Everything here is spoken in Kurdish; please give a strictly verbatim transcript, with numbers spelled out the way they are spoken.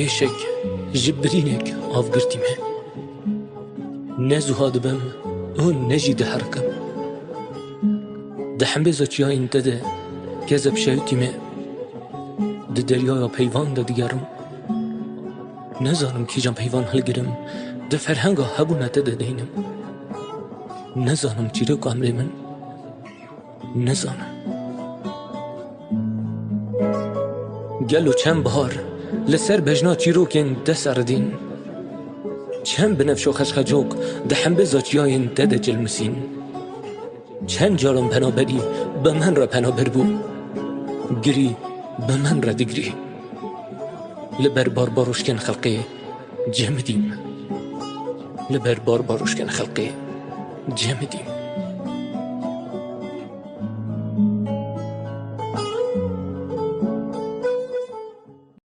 Êşek ji birînek av girtî me. Ne zuha dibim û ne jî diherikim. Di hembêza çiyayên te de kezeb şewitî me. Di deryaya peyvan de digerim. Nizanim kîjan peyvan hilgirim, di ferhenga hebûna te de deynim. Nizanim çîroka emrê min. Nizanim. Gelo çend bihar li ser bejna çîrokên te seridîn. Çend binevşo xeşxecok di hembêza çiyayên te de cilmisîn. Çend caran penaberî bi min re penaber bû. Girî bi min re digirî. Li ber barbarojkên xelqê cemidîm. Li ber barbarojkên xelqê cemidîm.